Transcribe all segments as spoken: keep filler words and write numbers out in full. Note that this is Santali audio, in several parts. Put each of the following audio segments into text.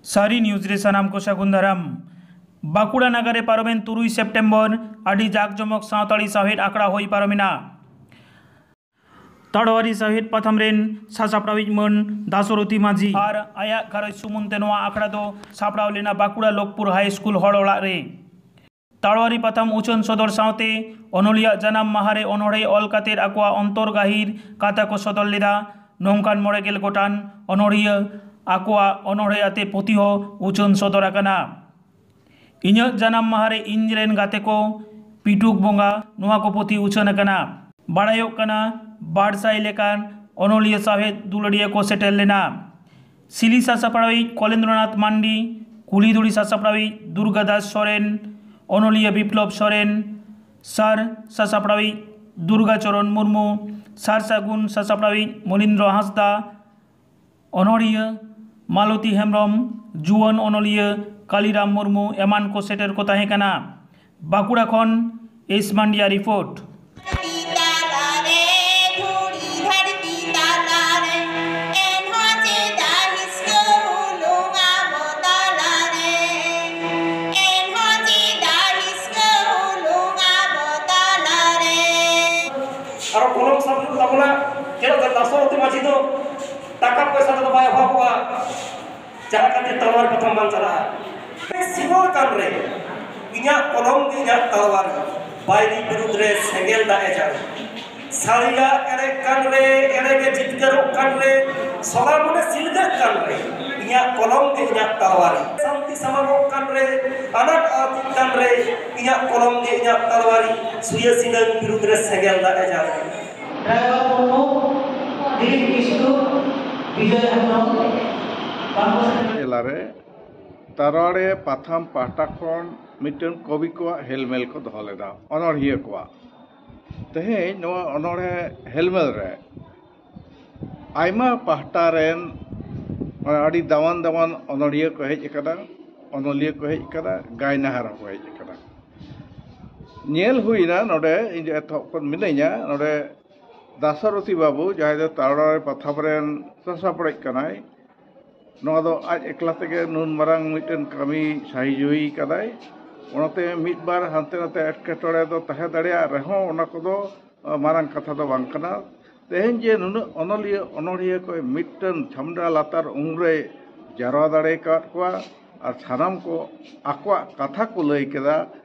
ᱥᱟᱹᱨᱤ ᱱᱤᱭᱩᱡᱽ ᱨᱮ ᱥᱟᱱᱟᱢ ᱠᱚ ᱥᱟᱹᱜᱩᱱ ᱫᱟᱨᱟᱢ᱾ ᱵᱟᱸᱠᱩᱲᱟ ᱱᱟᱜᱟᱨ ᱨᱮ ᱯᱟᱨᱚᱢᱮᱱ ᱛᱩᱨᱩᱭ ᱥᱮᱯᱴᱮᱢᱵᱚᱨ ᱟᱹᱰᱤ ᱡᱟᱠ ᱡᱚᱢᱚᱠ ᱥᱟᱶᱛᱟᱲᱤ ᱥᱟᱶᱦᱮᱫ ᱟᱠᱷᱲᱟ ᱦᱩᱭ ᱯᱟᱨᱚᱢᱮᱱᱟ᱾ ᱛᱟᱲᱣᱟᱨᱤ ᱥᱟᱶᱦᱮᱫ ᱯᱟᱛᱷᱟᱢ ᱨᱮᱱ ᱥᱟᱥᱟᱯᱲᱟᱣᱤᱡ ᱢᱟᱹᱱ ᱫᱟᱥᱚᱨᱚᱛᱷᱤ ᱢᱟᱹᱡᱷᱤ ᱟᱨ ᱟᱭᱟᱜ ᱜᱷᱟᱨᱚᱸᱡᱽ ᱥᱩᱢᱩᱝ ᱛᱮ ᱱᱚᱣᱟ ᱟᱠᱷᱲᱟ ᱫᱚ ᱥᱟᱯᱲᱟᱣ ᱞᱮᱱᱟ ᱵᱟᱸᱠᱩᱲᱟ ᱞᱚᱠᱷᱯᱩᱨ ᱦᱟᱭ ᱥᱠᱩᱞ ᱦᱚᱲ ᱚᱲᱟᱜ ᱨᱮ᱾ ᱛᱟᱲᱣᱟᱨᱤ ᱯᱟᱛᱷᱟᱢ ᱩᱪᱷᱟᱹᱱ ᱥᱚᱫᱚᱨ ᱥᱟᱶᱛᱮ ᱚᱱᱚᱞᱤᱭᱟᱹ ᱡᱟᱱᱟᱢ ᱢᱟᱦᱟ ᱨᱮ ᱚᱱᱚᱬᱦᱮ ᱚᱞ ᱠᱟᱛᱮ ᱟᱠᱚᱣᱟᱜ ᱚᱱᱛᱚᱨ ᱜᱟᱹᱦᱤᱨ ᱠᱟᱛᱷᱟ ᱠᱚ ᱥᱚᱫᱚᱨ ᱞᱮᱫᱟ᱾ ᱱᱚᱝᱠᱟᱱ ᱢᱚᱬᱮ ᱜᱮᱞ ᱜᱚᱴᱟᱝ ᱚᱱᱚᱬᱦᱤᱭᱟᱹ ᱟᱠᱚᱣᱟᱜ ᱚᱱᱚᱬᱦᱮ ᱟᱛᱮ ᱯᱩᱛᱷᱤ ᱦᱚᱸ ᱩᱪᱷᱟᱹᱱ ᱥᱚᱫᱚᱨ ᱟᱠᱟᱱᱟ᱾ ᱤᱧᱟᱹᱜ ᱡᱟᱱᱟᱢ ᱢᱟᱦᱟ ᱨᱮ ᱤᱧ ᱨᱮᱱ ᱜᱟᱛᱮ ᱠᱚ, ᱯᱤᱴᱩᱠ ᱵᱚᱸᱜᱟ, ᱱᱚᱣᱟ ᱠᱚ ᱯᱩᱛᱷᱤ ᱩᱪᱷᱟᱹᱱ ᱟᱠᱟᱱᱟ᱾ ᱵᱟᱲᱟᱭᱚᱜ ᱠᱟᱱᱟ, ᱵᱟᱨ ᱥᱟᱭ ᱞᱮᱠᱟᱱ ᱚᱱᱚᱞᱤᱭᱟᱹ ᱥᱟᱶᱦᱮᱫ ᱫᱩᱞᱟᱹᱲᱤᱭᱟᱹ ᱠᱚ ᱥᱮᱴᱮᱨ ᱞᱮᱱᱟ᱾ ᱥᱤᱞᱤ ᱥᱟᱥᱟᱯᱲᱟᱣᱤᱡ ᱠᱚᱞᱮᱱᱫᱨᱚᱱᱟᱛᱷ ᱢᱟᱱᱰᱤ, ᱠᱩᱞᱦᱤᱫᱷᱩᱲᱤ ᱥᱟᱥᱟᱯᱲᱟᱣᱤᱡ ᱫᱩᱨᱜᱟᱫᱟᱥ ᱥᱚᱨᱮᱱ, ᱚᱱᱚᱞᱤᱭᱟᱹ ᱵᱤᱯᱞᱚᱵ ᱥᱚᱨᱮᱱ, ᱥᱟᱨ ᱥᱟᱥᱟᱯᱲᱟᱣᱤᱡ ᱫᱩᱨᱜᱟᱪᱚᱨᱚᱱ ᱢᱩᱨᱢᱩ, ᱥᱟᱨ ᱥᱟᱹᱜᱩᱱ ᱥᱟᱥᱟᱯᱲᱟᱣᱤᱡ ᱢᱚᱞᱤᱱᱫᱨᱚ ᱦᱟᱸᱥᱫᱟ, ᱚᱱᱚᱲᱦᱤᱭᱟᱹ ᱢᱟᱞᱚᱛᱤ ᱦᱮᱢᱵᱨᱚᱢ, ᱡᱩᱣᱟᱹᱱ ᱚᱱᱚᱞᱤᱭᱟᱹ ᱠᱟᱞᱤᱨᱟᱢ ᱢᱩᱨᱢᱩ ᱮᱢᱟᱱ ᱠᱚ ᱥᱮᱴᱮᱨ ᱠᱚ ᱛᱟᱦᱮᱸ ᱠᱟᱱᱟ᱾ ᱵᱟᱸᱠᱩᱲᱟ ᱠᱷᱚᱱ ᱮᱥ ᱢᱟᱱᱰᱤᱭᱟ ᱨᱤᱯᱳᱨᱴ᱾ ᱟᱨᱚ ᱠᱚᱞᱚᱢ ᱥᱟᱵ ᱦᱩᱭᱩᱜ ᱛᱟᱵᱚᱱᱟ᱾ ᱪᱮᱫᱟᱜ ᱥᱮ ᱫᱟᱥᱚᱨᱚᱛᱷᱤ ᱢᱟᱹᱡᱷᱤ ᱫᱚ ᱴᱟᱠᱟ ᱯᱚᱭᱥᱟ ᱛᱮᱫᱚ ᱵᱟᱭ ᱚᱵᱷᱟᱵᱚᱜᱼᱟ᱾ ᱡᱟᱦᱟᱸ ᱠᱷᱟᱹᱛᱤᱨ ᱛᱟᱞᱣᱟᱨ ᱯᱟᱛᱷᱟᱢ ᱵᱟᱝ ᱪᱟᱞᱟᱜᱼᱟ᱾ ᱥᱤᱢᱟᱹ ᱠᱟᱱ ᱨᱮ ᱤᱧᱟᱹᱜ ᱠᱚᱞᱚᱢ ᱜᱮ ᱤᱧᱟᱹᱜ ᱛᱟᱞᱣᱟᱨ, ᱵᱟᱹᱭᱨᱤ ᱵᱤᱨᱩᱫᱽ ᱨᱮ ᱥᱮᱸᱜᱮᱞ ᱫᱟᱜ ᱮ ᱡᱟᱹᱲᱤ᱾ ᱥᱟᱹᱨᱤᱭᱟᱜ ᱮᱲᱮ ᱠᱟᱱ ᱨᱮ, ᱮᱲᱮ ᱜᱮ ᱡᱤᱛᱠᱟᱹᱨᱚᱜ ᱠᱟᱱ ᱨᱮ, ᱥᱚᱫᱟ ᱢᱚᱱᱮ ᱥᱤᱞᱜᱟᱹᱜ ᱠᱟᱱ ᱨᱮ, ᱤᱧᱟᱹᱜ ᱠᱚᱞᱚᱢ ᱜᱮ ᱤᱧᱟᱹᱜ ᱛᱟᱞᱣᱟᱨ᱾ ᱥᱟᱱᱛᱤ ᱥᱟᱢᱟᱝᱚᱜ ᱠᱟᱱ ᱨᱮ, ᱟᱱᱟᱴ ᱟᱹᱛᱤᱜ ᱠᱟᱱ ᱨᱮ, ᱤᱧᱟᱹᱜ ᱠᱚᱞᱚᱢ ᱜᱮ ᱤᱧᱟᱹᱜ ᱛᱟᱞᱣᱟᱨ᱾ ᱥᱩᱭᱟᱹ ᱥᱤᱸᱜᱟᱹ ᱵᱤᱨᱩᱫᱽ ᱨᱮ ᱥᱮᱸᱜᱮᱞ ᱫᱟᱜ ᱮ ᱡᱟᱹᱲᱤ᱾ ᱰᱨᱟᱭᱵᱷᱟᱨ ᱢᱩᱨᱢᱩ, ᱫᱤᱞᱤᱯ ᱠᱤᱥᱠᱩ, ᱵᱤᱡᱚᱭ ᱦᱮᱢᱵᱨᱚᱢ, ᱵᱟᱝᱠᱚ ᱥᱮᱴᱮᱨ᱾ ᱡᱮᱞᱟ ᱨᱮ ᱛᱟᱨᱣᱟᱲᱤ ᱯᱟᱛᱷᱟᱢ ᱯᱟᱦᱴᱟ ᱠᱷᱚᱱ ᱢᱤᱫᱴᱟᱝ ᱠᱚᱵᱤ ᱠᱚᱣᱟᱜ ᱦᱮᱞᱢᱮᱞ ᱠᱚ ᱫᱚᱦᱚ ᱞᱮᱫᱟ, ᱚᱱᱚᱲᱦᱤᱭᱟᱹ ᱠᱚᱣᱟᱜ᱾ ᱛᱮᱦᱮᱧ ᱱᱚᱣᱟ ᱚᱱᱚᱲᱦᱮ ᱦᱮᱞᱢᱮᱞ ᱨᱮ ᱟᱭᱢᱟ ᱯᱟᱦᱴᱟ ᱨᱮᱱ ᱟᱹᱰᱤ ᱫᱟᱢᱟᱱ ᱫᱟᱢᱟᱱ ᱚᱱᱚᱲᱦᱤᱭᱟᱹ ᱠᱚ ᱦᱮᱡ ᱟᱠᱟᱱᱟ, ᱚᱱᱚᱞᱤᱭᱟᱹ ᱠᱚ ᱦᱮᱡ ᱟᱠᱟᱱᱟ, ᱜᱟᱭᱱᱟᱦᱟᱨ ᱦᱚᱸᱠᱚ ᱦᱮᱡ ᱟᱠᱟᱱᱟ᱾ ᱧᱮᱞ ᱦᱩᱭᱱᱟ ᱱᱚᱰᱮ, ᱤᱧ ᱫᱚ ᱮᱛᱚᱦᱚᱵ ᱠᱷᱚᱱ ᱢᱤᱱᱟᱹᱧᱟ ᱱᱚᱰᱮ, ᱫᱟᱥᱚᱨᱚᱛᱷᱤ ᱵᱟᱹᱵᱩ, ᱡᱟᱦᱟᱸᱭ ᱫᱚ ᱛᱟᱨᱣᱟᱲᱤ ᱯᱟᱛᱷᱟᱢ ᱨᱮᱱ ᱥᱟᱥᱟᱯᱲᱟᱣᱤᱡ ᱠᱟᱱᱟᱭ, ᱱᱚᱣᱟ ᱫᱚ ᱟᱡ ᱮᱠᱞᱟ ᱛᱮᱜᱮ ᱱᱩᱱ ᱢᱟᱨᱟᱝ ᱢᱤᱫᱴᱮᱱ ᱠᱟᱹᱢᱤ ᱥᱟᱹᱦᱤ ᱡᱩᱦᱤ ᱠᱟᱫᱟᱭ᱾ ᱚᱱᱟᱛᱮ ᱢᱤᱫ ᱵᱟᱨ ᱦᱟᱱᱛᱮ ᱱᱟᱛᱮ ᱮᱴᱠᱮᱴᱚᱬᱮ ᱫᱚ ᱛᱟᱦᱮᱸ ᱫᱟᱲᱮᱭᱟᱜ ᱨᱮᱦᱚᱸ, ᱚᱱᱟ ᱠᱚᱫᱚ ᱢᱟᱨᱟᱝ ᱠᱟᱛᱷᱟ ᱫᱚ ᱵᱟᱝ ᱠᱟᱱᱟ᱾ ᱛᱮᱦᱮᱧ ᱡᱮ ᱱᱩᱱᱟᱹᱜ ᱚᱱᱚᱞᱤᱭᱟᱹ ᱚᱱᱚᱲᱦᱤᱭᱟᱹ ᱠᱚ ᱢᱤᱫᱴᱟᱹᱝ ᱪᱷᱟᱢᱰᱟ ᱞᱟᱛᱟᱨ ᱩᱢᱩᱞ ᱨᱮ ᱡᱟᱨᱣᱟ ᱫᱟᱲᱮ ᱟᱠᱟᱫ ᱠᱚᱣᱟ ᱟᱨ ᱥᱟᱱᱟᱢ ᱠᱚ ᱟᱠᱚᱣᱟᱜ ᱠᱟᱛᱷᱟ ᱠᱚ ᱞᱟᱹᱭ ᱠᱮᱫᱟ,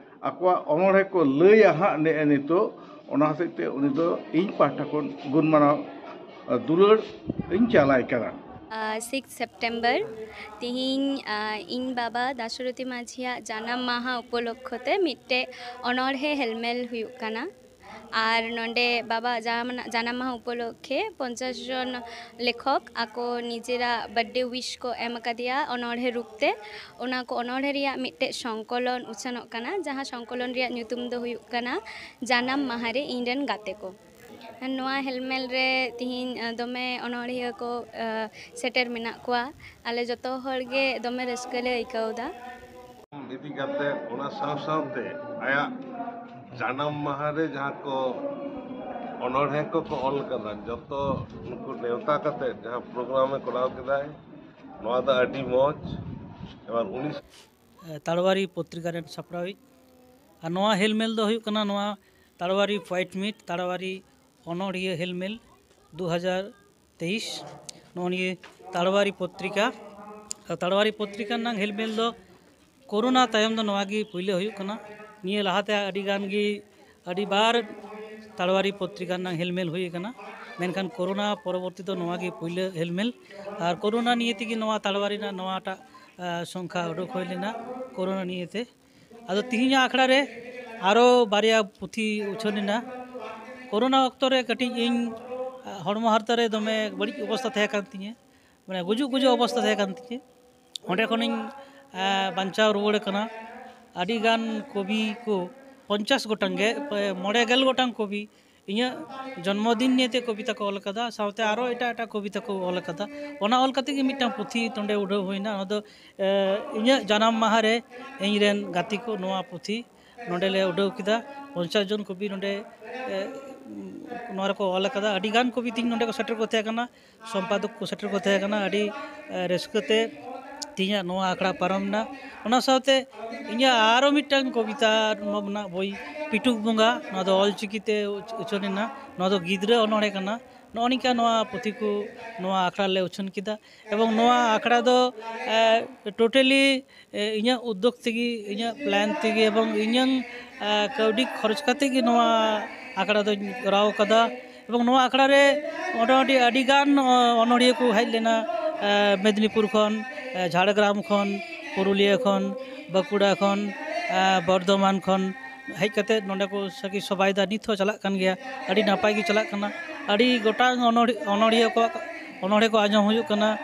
ᱟᱠᱚᱣᱟᱜ ᱚᱱᱚᱲᱦᱮ ᱠᱚ ᱞᱟᱹᱭᱟ ᱦᱟᱸᱜ ᱱᱮᱜᱼᱮ ᱱᱤᱛᱚᱜ, ᱚᱱᱟ ᱦᱚᱛᱮᱡ ᱛᱮ ᱩᱱᱤ ᱫᱚ ᱤᱧ ᱯᱟᱦᱴᱟ ᱠᱷᱚᱱ ᱜᱩᱱ ᱢᱟᱱᱟᱣ ᱫᱩᱞᱟᱹᱲ ᱤᱧ ᱪᱟᱞᱟᱭ ᱠᱟᱱᱟ᱾ ᱥᱤᱠᱥ ᱥᱮᱯᱴᱮᱢᱵᱚᱨ ᱛᱤᱦᱤᱧ ᱤᱧ ᱵᱟᱵᱟ ᱫᱟᱥᱚᱨᱚᱛᱷᱤ ᱢᱟᱹᱡᱷᱤᱭᱟᱜ ᱡᱟᱱᱟᱢ ᱢᱟᱦᱟ ᱩᱯᱚᱞᱚᱠᱠᱷᱚ ᱛᱮ ᱢᱤᱫᱴᱮᱡ ᱚᱱᱚᱲᱦᱮ ᱦᱮᱞᱢᱮᱞ ᱦᱩᱭᱩᱜ ᱠᱟᱱᱟ᱾ ᱟᱨ ᱱᱚᱰᱮ ᱵᱟᱵᱟ ᱡᱟᱱᱟᱢ ᱢᱟᱦᱟ ᱩᱯᱚᱞᱚᱠᱠᱷᱮ ᱯᱚᱧᱪᱟᱥ ᱡᱚᱱ ᱞᱮᱠᱷᱚᱠ ᱟᱠᱚ ᱱᱤᱡᱮᱨᱟᱜ ᱵᱟᱨᱛᱷᱰᱮ ᱩᱭᱤᱥ ᱠᱚ ᱮᱢ ᱟᱠᱟᱫᱮᱭᱟ ᱚᱱᱚᱲᱦᱮ ᱨᱩᱯ ᱛᱮ᱾ ᱚᱱᱟ ᱠᱚ ᱚᱱᱚᱲᱦᱮ ᱨᱮᱭᱟᱜ ᱢᱤᱫᱴᱮᱡ ᱥᱚᱝᱠᱚᱞᱚᱱ ᱩᱪᱷᱟᱹᱱᱚᱜ ᱠᱟᱱᱟ, ᱡᱟᱦᱟᱸ ᱥᱚᱝᱠᱚᱞᱚᱱ ᱨᱮᱭᱟᱜ ᱧᱩᱛᱩᱢ ᱫᱚ ᱦᱩᱭᱩᱜ ᱠᱟᱱᱟ ᱡᱟᱱᱟᱢ ᱢᱟᱦᱟ ᱨᱮ ᱤᱧ ᱨᱮᱱ ᱜᱟᱛᱮ ᱠᱚ᱾ ᱱᱚᱣᱟ ᱦᱮᱞᱢᱮᱞ ᱨᱮ ᱛᱤᱦᱤᱧ ᱫᱚᱢᱮ ᱚᱱᱚᱲᱦᱤᱭᱟᱹ ᱠᱚ ᱥᱮᱴᱮᱨ ᱢᱮᱱᱟᱜ ᱠᱚᱣᱟ᱾ ᱟᱞᱮ ᱡᱚᱛᱚ ᱦᱚᱲ ᱜᱮ ᱫᱚᱢᱮ ᱨᱟᱹᱥᱠᱟᱹ ᱞᱮ ᱟᱹᱭᱠᱟᱹᱣ ᱮᱫᱟ᱾ ᱤᱫᱤ ᱠᱟᱛᱮ ᱚᱱᱟ ᱥᱟᱶ ᱥᱟᱶᱛᱮ ᱟᱭᱟᱜ ᱡᱟᱱᱟᱢ ᱢᱟᱦᱟ ᱨᱮ ᱡᱟᱦᱟᱸ ᱠᱚ ᱚᱱᱚᱲᱦᱮ ᱠᱚᱠᱚ ᱚᱞ ᱠᱟᱫᱟ, ᱡᱚᱛᱚ ᱱᱩᱠᱩ ᱱᱮᱣᱛᱟ ᱠᱟᱛᱮ ᱡᱟᱦᱟᱸ ᱯᱨᱳᱜᱨᱟᱢ ᱮ ᱠᱚᱨᱟᱣ ᱠᱮᱫᱟᱭ, ᱱᱚᱣᱟ ᱫᱚ ᱟᱹᱰᱤ ᱢᱚᱡᱽ᱾ ᱮᱵᱟᱨ ᱩᱱᱤ ᱛᱟᱲᱣᱟᱨᱤ ᱯᱚᱛᱨᱤᱠᱟ ᱨᱮᱱ ᱥᱟᱯᱲᱟᱣᱤᱡ᱾ ᱟᱨ ᱱᱚᱣᱟ ᱦᱮᱞᱢᱮᱞ ᱫᱚ ᱦᱩᱭᱩᱜ ᱠᱟᱱᱟ ᱱᱚᱣᱟ ᱛᱟᱲᱣᱟᱨᱤ ᱯᱷᱟᱭᱤᱴ ᱢᱤᱴ, ᱛᱟᱲᱣᱟᱨᱤ ᱚᱱᱚᱲᱦᱤᱭᱟᱹ ᱦᱮᱞᱢᱮᱞ ᱫᱩ ᱦᱟᱡᱟᱨ ᱛᱮᱭᱤᱥ᱾ ᱱᱚᱜᱼᱚ ᱱᱤᱭᱟᱹ ᱛᱟᱲᱣᱟᱨᱤ ᱯᱚᱛᱨᱤᱠᱟ᱾ ᱛᱟᱲᱣᱟᱨᱤ ᱯᱚᱛᱨᱤᱠᱟ ᱨᱮᱱᱟᱜ ᱦᱮᱞᱢᱮᱞ ᱫᱚ ᱠᱳᱨᱳᱱᱟ ᱛᱟᱭᱚᱢ ᱫᱚ ᱱᱚᱣᱟ ᱜᱮ ᱯᱩᱭᱞᱟᱹ ᱦᱩᱭᱩᱜ ᱠᱟᱱᱟ᱾ ᱱᱤᱭᱟᱹ ᱞᱟᱦᱟᱛᱮ ᱟᱹᱰᱤ ᱜᱟᱱ ᱜᱮ ᱟᱹᱰᱤ ᱵᱟᱨ ᱛᱟᱲᱣᱟᱨᱤ ᱯᱚᱛᱨᱤᱠᱟ ᱨᱮᱱᱟᱜ ᱦᱮᱞᱢᱮᱞ ᱦᱩᱭ ᱟᱠᱟᱱᱟ, ᱢᱮᱱᱠᱷᱟᱱ ᱠᱳᱨᱳᱱᱟ ᱯᱚᱨᱚᱵᱚᱨᱛᱤ ᱫᱚ ᱱᱚᱣᱟ ᱜᱮ ᱯᱩᱭᱞᱟᱹ ᱦᱮᱞᱢᱮᱞ᱾ ᱟᱨ ᱠᱳᱨᱳᱱᱟ ᱱᱤᱭᱮ ᱛᱮᱜᱮ ᱱᱚᱣᱟ ᱛᱟᱲᱣᱟᱨᱤ ᱨᱮᱱᱟᱜ ᱱᱚᱣᱟᱴᱟᱜ ᱥᱚᱝᱠᱷᱟ ᱩᱰᱩᱠ ᱦᱩᱭ ᱞᱮᱱᱟ ᱠᱳᱨᱳᱱᱟ ᱱᱤᱭᱮᱛᱮ᱾ ᱟᱫᱚ ᱛᱤᱦᱤᱧᱟᱜ ᱟᱠᱷᱲᱟ ᱨᱮ ᱟᱨᱚ ᱵᱟᱨᱭᱟ ᱯᱩᱛᱷᱤ ᱩᱪᱷᱟᱹᱱ ᱮᱱᱟ᱾ ᱠᱳᱨᱳᱱᱟ ᱚᱠᱛᱚ ᱨᱮ ᱠᱟᱹᱴᱤᱡ ᱤᱧ ᱦᱚᱲᱢᱚ ᱦᱟᱨᱛᱟ ᱨᱮ ᱫᱚᱢᱮ ᱵᱟᱹᱲᱤᱡ ᱚᱵᱚᱥᱛᱟ ᱛᱟᱦᱮᱸ ᱠᱟᱱ ᱛᱤᱧᱟᱹ, ᱢᱟᱱᱮ ᱜᱩᱡᱩᱜ ᱜᱩᱡᱩᱜ ᱚᱵᱚᱥᱛᱟ ᱛᱟᱦᱮᱸ ᱠᱟᱱ ᱛᱤᱧᱟᱹ᱾ ᱚᱸᱰᱮ ᱠᱷᱚᱱᱤᱧ ᱵᱟᱧᱪᱟᱣ ᱨᱩᱣᱟᱹᱲ ᱠᱟᱱᱟ᱾ ᱟᱹᱰᱤᱜᱟᱱ ᱠᱚᱵᱤ ᱠᱚ, ᱯᱚᱧᱪᱟᱥ ᱜᱚᱴᱟᱝ ᱜᱮ, ᱢᱚᱬᱮ ᱜᱮᱞ ᱜᱚᱴᱟᱝ ᱠᱚᱵᱤ ᱤᱧᱟᱹᱜ ᱡᱚᱱᱢᱚᱫᱤᱱ ᱱᱤᱭᱮᱛᱮ ᱠᱚᱵᱤᱛᱟ ᱠᱚ ᱚᱞ ᱟᱠᱟᱫᱟ, ᱥᱟᱶᱛᱮ ᱟᱨᱚ ᱮᱴᱟᱜ ᱮᱴᱟᱜ ᱠᱚᱵᱤᱛᱟ ᱠᱚ ᱚᱞ ᱟᱠᱟᱫᱟ᱾ ᱚᱱᱟ ᱚᱞ ᱠᱟᱛᱮ ᱜᱮ ᱢᱤᱫᱴᱟᱝ ᱯᱩᱛᱷᱤ ᱱᱚᱸᱰᱮ ᱩᱰᱟᱹᱣ ᱦᱩᱭᱱᱟ᱾ ᱚᱱᱟ ᱫᱚ ᱤᱧᱟᱹᱜ ᱡᱟᱱᱟᱢ ᱢᱟᱦᱟ ᱨᱮ ᱤᱧ ᱨᱮᱱ ᱜᱟᱛᱮ ᱠᱚ, ᱱᱚᱣᱟ ᱯᱩᱛᱷᱤ ᱱᱚᱸᱰᱮ ᱞᱮ ᱩᱰᱟᱹᱣ ᱠᱮᱫᱟ᱾ ᱯᱚᱧᱪᱟᱥ ᱡᱚᱱ ᱠᱚᱵᱤ ᱱᱚᱸᱰᱮ ᱱᱚᱣᱟ ᱨᱮᱠᱚ ᱚᱞ ᱟᱠᱟᱫᱟ᱾ ᱟᱹᱰᱤ ᱜᱟᱱ ᱠᱚᱵᱤ ᱛᱤᱧ ᱱᱚᱰᱮ ᱠᱚ ᱥᱮᱴᱮᱨ ᱠᱚ ᱛᱟᱦᱮᱸ ᱠᱟᱱᱟ, ᱥᱚᱢᱯᱟᱫᱚᱠ ᱠᱚ ᱥᱮᱴᱮᱨ ᱠᱚ ᱛᱟᱦᱮᱸ ᱠᱟᱱᱟ᱾ ᱟᱹᱰᱤ ᱨᱟᱹᱥᱠᱟᱹ ᱛᱮ ᱛᱮᱦᱮᱧᱟᱜ ᱱᱚᱣᱟ ᱟᱠᱷᱲᱟ ᱯᱟᱨᱚᱢ ᱮᱱᱟ᱾ ᱚᱱᱟ ᱥᱟᱶᱛᱮ ᱤᱧᱟᱹᱜ ᱟᱨᱚ ᱢᱤᱫᱴᱟᱝ ᱠᱚᱵᱤᱛᱟ ᱨᱮᱱᱟᱜ ᱵᱳᱭ, ᱯᱤᱴᱩᱠ ᱵᱚᱸᱜᱟ, ᱱᱚᱣᱟ ᱫᱚ ᱚᱞᱪᱤᱠᱤ ᱛᱮ ᱩᱪᱷᱟᱹᱱ ᱮᱱᱟ᱾ ᱱᱚᱣᱟ ᱫᱚ ᱜᱤᱫᱽᱨᱟᱹ ᱚᱱᱚᱬᱦᱮ ᱠᱟᱱᱟ᱾ ᱱᱚᱜᱼᱚ ᱱᱤᱝᱠᱟ ᱱᱚᱣᱟ ᱯᱩᱛᱷᱤ ᱠᱚ ᱱᱚᱣᱟ ᱟᱠᱷᱲᱟ ᱨᱮᱞᱮ ᱩᱪᱷᱟᱹᱱ ᱠᱮᱫᱟ᱾ ᱮᱵᱚᱝ ᱱᱚᱣᱟ ᱟᱠᱷᱲᱟ ᱫᱚ ᱴᱳᱴᱟᱞᱤ ᱤᱧᱟᱹᱜ ᱩᱫᱽᱫᱳᱜᱽ ᱛᱮᱜᱮ, ᱤᱧᱟᱹᱜ ᱯᱞᱟᱱ ᱛᱮᱜᱮ ᱮᱵᱚᱝ ᱤᱧᱟᱹᱝ ᱠᱟᱹᱣᱰᱤ ᱠᱷᱚᱨᱚᱪ ᱠᱟᱛᱮ ᱜᱮ ᱱᱚᱣᱟ ᱟᱠᱷᱲᱟ ᱫᱚᱧ ᱠᱚᱨᱟᱣ ᱠᱟᱫᱟ᱾ ᱮᱵᱚᱝ ᱱᱚᱣᱟ ᱟᱠᱷᱲᱟ ᱨᱮ ᱢᱚᱴᱟᱢᱩᱴᱤ ᱟᱹᱰᱤ ᱜᱟᱱ ᱚᱱᱚᱲᱦᱤᱭᱟᱹ ᱠᱚ ᱦᱮᱡ ᱞᱮᱱᱟ᱾ ᱢᱮᱫᱽᱱᱤᱯᱩᱨ ᱠᱷᱚᱱ, ᱡᱷᱟᱲᱜᱨᱟᱢ ᱠᱷᱚᱱ, ᱯᱩᱨᱩᱞᱤᱭᱟᱹ ᱠᱷᱚᱱ, ᱵᱟᱸᱠᱩᱲᱟ ᱠᱷᱚᱱ, ᱵᱚᱨᱫᱷᱚᱢᱟᱱ ᱠᱷᱚᱱ ᱦᱮᱡ ᱠᱟᱛᱮ ᱱᱚᱰᱮ ᱠᱚ ᱥᱟᱹᱠᱷᱤ ᱥᱚᱵᱷᱟᱭᱮᱫᱟ᱾ ᱱᱤᱛ ᱦᱚᱸ ᱪᱟᱞᱟᱜ ᱠᱟᱱ ᱜᱮᱭᱟ, ᱟᱹᱰᱤ ᱱᱟᱯᱟᱭ ᱜᱮ ᱪᱟᱞᱟᱜ ᱠᱟᱱᱟ᱾ ᱟᱹᱰᱤ ᱜᱚᱴᱟᱝ ᱚᱱᱚᱲ- ᱚᱱᱚᱲᱦᱤᱭᱟᱹ ᱠᱚᱣᱟᱜ ᱚᱱᱚᱲᱦᱮ ᱠᱚ ᱟᱸᱡᱚᱢ ᱦᱩᱭᱩᱜ ᱠᱟᱱᱟ,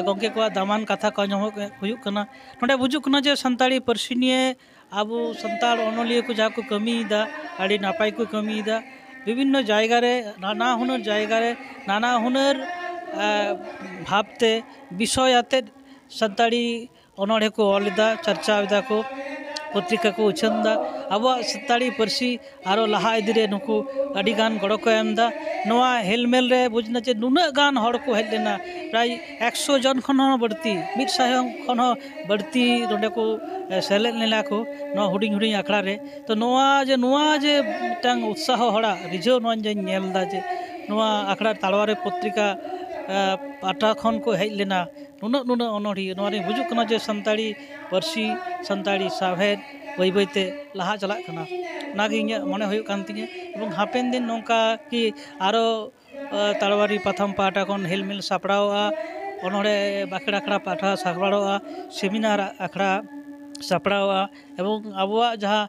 ᱜᱚᱢᱠᱮ ᱠᱚᱣᱟᱜ ᱫᱟᱢᱟᱱ ᱠᱟᱛᱷᱟ ᱠᱚ ᱟᱸᱡᱚᱢ ᱦᱩᱭᱩᱜ ᱠᱟᱱᱟ᱾ ᱱᱚᱰᱮ ᱵᱩᱡᱩᱜ ᱠᱟᱱᱟ ᱡᱮ ᱥᱟᱱᱛᱟᱲᱤ ᱯᱟᱹᱨᱥᱤ ᱱᱤᱭᱮ ᱟᱵᱚ ᱥᱟᱱᱛᱟᱲ ᱚᱱᱚᱞᱤᱭᱟᱹ ᱠᱚ ᱡᱟᱦᱟᱸ ᱠᱚ ᱠᱟᱹᱢᱤᱭᱮᱫᱟ, ᱟᱹᱰᱤ ᱱᱟᱯᱟᱭ ᱠᱚ ᱠᱟᱹᱢᱤᱭᱮᱫᱟ᱾ ᱵᱤᱵᱷᱤᱱᱱᱚ ᱡᱟᱭᱜᱟ ᱨᱮ, ᱱᱟᱱᱟ ᱦᱩᱱᱟᱹᱨ ᱡᱟᱭᱜᱟ ᱨᱮ, ᱱᱟᱱᱟ ᱦᱩᱱᱟᱹᱨ ᱵᱷᱟᱵᱽ ᱛᱮ, ᱵᱤᱥᱚᱭ ᱟᱛᱮᱫ ᱥᱟᱱᱛᱟᱲᱤ ᱚᱱᱚᱲᱦᱮ ᱠᱚ ᱚᱞ ᱮᱫᱟ, ᱪᱟᱨᱪᱟᱣ ᱮᱫᱟ ᱠᱚ, ᱯᱚᱛᱨᱤᱠᱟ ᱠᱚ ᱩᱪᱷᱟᱹᱱ ᱮᱫᱟ᱾ ᱟᱵᱚᱣᱟᱜ ᱥᱟᱱᱛᱟᱲᱤ ᱯᱟᱹᱨᱥᱤ ᱟᱨᱚ ᱞᱟᱦᱟ ᱤᱫᱤ ᱨᱮ ᱱᱩᱠᱩ ᱟᱹᱰᱤ ᱜᱟᱱ ᱜᱚᱲᱚ ᱠᱚ ᱮᱢ ᱮᱫᱟ᱾ ᱱᱚᱣᱟ ᱦᱮᱞᱢᱮᱞ ᱨᱮ ᱵᱩᱡᱽ ᱮᱱᱟ ᱡᱮ ᱱᱩᱱᱟᱹᱜ ᱜᱟᱱ ᱦᱚᱲ ᱠᱚ ᱦᱮᱡ ᱞᱮᱱᱟ, ᱯᱨᱟᱭ ᱮᱠᱥᱚ ᱡᱚᱱ ᱠᱷᱚᱱ ᱦᱚᱸ ᱵᱟᱹᱲᱛᱤ, ᱢᱤᱫ ᱥᱟᱭ ᱠᱷᱚᱱ ᱦᱚᱸ ᱵᱟᱹᱲᱛᱤ ᱱᱚᱰᱮ ᱠᱚ ᱥᱮᱞᱮᱫ ᱞᱮᱱᱟ ᱠᱚ ᱱᱚᱣᱟ ᱦᱩᱰᱤᱧ ᱦᱩᱰᱤᱧ ᱟᱠᱷᱲᱟ ᱨᱮ᱾ ᱛᱚ ᱱᱚᱣᱟ ᱡᱮ, ᱱᱚᱣᱟ ᱡᱮ ᱢᱤᱫᱴᱟᱝ ᱩᱛᱥᱟᱦᱚ ᱦᱚᱲᱟᱜ ᱨᱤᱡᱷᱟᱹᱣ ᱱᱚᱣᱟ ᱡᱮᱧ ᱧᱮᱞ ᱮᱫᱟ ᱡᱮ ᱱᱚᱣᱟ ᱟᱠᱷᱲᱟ ᱛᱟᱲᱣᱟᱨᱤ ᱯᱚᱛᱨᱤᱠᱟ ᱯᱟᱦᱴᱟ ᱠᱷᱚᱱ ᱠᱚ ᱦᱮᱡ ᱞᱮᱱᱟ ᱱᱩᱱᱟᱹᱜ ᱱᱩᱱᱟᱹᱜ ᱚᱱᱚᱲᱦᱤᱭᱟᱹ, ᱱᱚᱣᱟ ᱨᱮ ᱵᱩᱡᱩᱜ ᱠᱟᱱᱟ ᱡᱮ ᱥᱟᱱᱛᱟᱲᱤ ᱯᱟᱹᱨᱥᱤ, ᱥᱟᱱᱛᱟᱲᱤ ᱥᱟᱶᱦᱮᱫ ᱵᱟᱹᱭ ᱵᱟᱹᱭᱛᱮ ᱞᱟᱦᱟ ᱪᱟᱞᱟᱜ ᱠᱟᱱᱟ᱾ ᱚᱱᱟᱜᱮ ᱤᱧᱟᱹᱜ ᱢᱚᱱᱮ ᱦᱩᱭᱩᱜ ᱠᱟᱱ ᱛᱤᱧᱟᱹ᱾ ᱮᱵᱚᱝ ᱦᱟᱯᱮᱱ ᱫᱤᱱ ᱱᱚᱝᱠᱟ ᱠᱤ ᱟᱨᱚ ᱛᱟᱲᱣᱟᱨᱤ ᱯᱟᱛᱷᱟᱢ ᱯᱟᱦᱴᱟ ᱠᱷᱚᱱ ᱦᱮᱞᱢᱮᱞ ᱥᱟᱯᱲᱟᱣᱚᱜᱼᱟ, ᱚᱱᱚᱲᱦᱮ ᱵᱟᱠᱷᱮᱲ ᱟᱠᱷᱲᱟ ᱯᱟᱦᱴᱟ ᱥᱟᱯᱲᱟᱣᱚᱜᱼᱟ, ᱥᱮᱢᱤᱱᱟᱨ ᱟᱠᱷᱲᱟ ᱥᱟᱯᱲᱟᱣᱚᱜᱼᱟ, ᱮᱵᱚᱝ ᱟᱵᱚᱣᱟᱜ ᱡᱟᱦᱟᱸ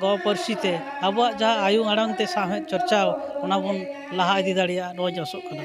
ᱜᱚ ᱯᱟᱹᱨᱥᱤ ᱛᱮ, ᱟᱵᱚᱣᱟᱜ ᱡᱟᱦᱟᱸ ᱟᱭᱳ ᱟᱲᱟᱝ ᱛᱮ ᱥᱟᱶᱦᱮᱫ ᱪᱚᱨᱪᱟᱣ, ᱚᱱᱟ ᱵᱚᱱ ᱞᱟᱦᱟ ᱤᱫᱤ ᱫᱟᱲᱮᱭᱟᱜᱼᱟ, ᱱᱚᱣᱟᱧ ᱟᱥᱚᱜ ᱠᱟᱱᱟ᱾